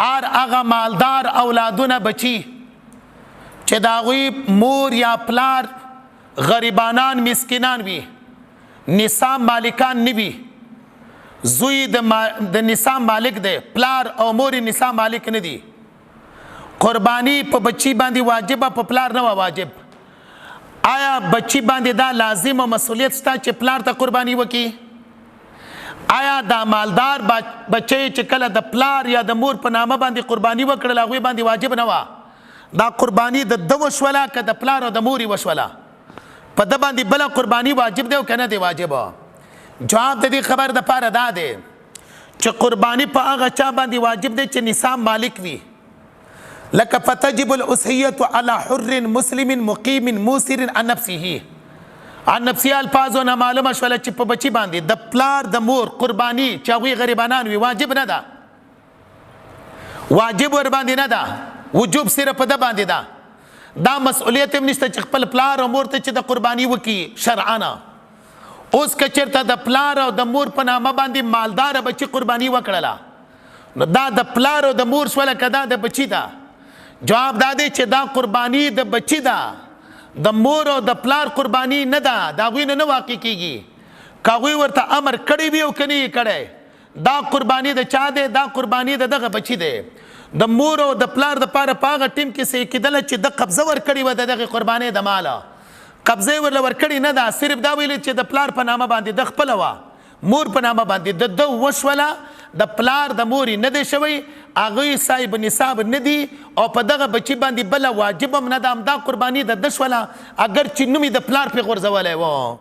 ار هغه مالدار اولادونه بچي چې د هغوی مور یا پلار غریبانان مسکینان وي، نصاب مالکان نه وي، زوی د نصاب مالک دی، پلار او مور نصاب مالک نه دي، قرباني په بچی باندې واجبه، په پلار نه واجب. آیا بچی باندې دا لازم او مسؤلیت شته چې پلار ته قرباني وکړي؟ آیا دا مالدار بچی چې کله د پلار یا د مور په نامه باندې قرباني وکړله، هغوی باندې واجب نه وه؟ دا قرباني د ده وشوله که د پلار او د مور یې وشوله؟ په ده باندې بله قرباني واجب دی او که نه دی واجب؟ جواب د دې خبر د پاره دا دی چې قرباني په هغه چا باندې واجب دی چې نصاب مالک وي، لکه فتجب الأضحية على حر مسلم مقيم موسر عن نفسه. عن نفسه الفاظو نه معلومه شوله چې په بچي باندې د پلار د مور قرباني چې هغوی غریبانان وي واجب نه ده، واجب ور باندې نه ده، وجوب صرف په ده باندې ده. دا مسؤلیت هم نشته چې خپل پلار او مور ته چې د قرباني وکړي شرعانه. اوس که چېرته د پلار او د مور په نامه باندې مالدار بچي قرباني وکړله، نو دا د پلار او د مور شوله که دا د بچي ده؟ جواب دا دی چې دا قرباني د بچي ده، د مور او د پلار قرباني نه ده، د هغوی نه نه واقع کېږي. که هغوی ورته امر کړی وي او که نه یې کړی، دا قرباني د چا دی؟ دا قرباني د دغه بچي دی. د مور او د پلار د پاره په هغه ټیم کې څه کېدله چې د قبضه ورکړې وه، د دغې قربانۍ د ماله قبضه یې ورله ورکړې نه ده، صرف دا ویلې چې د پلار په نامه باندې د خپله وه، مور په نامه باندې د ده وشوله، د پلار د مور یې نه دی شوی، هغوی صاحب نصاب نه دي، او په دغه بچي باندې بله واجب هم نه ده، همدا قرباني د ده شوله، اګر چې نوم یې د پلار پرې غورځولی و.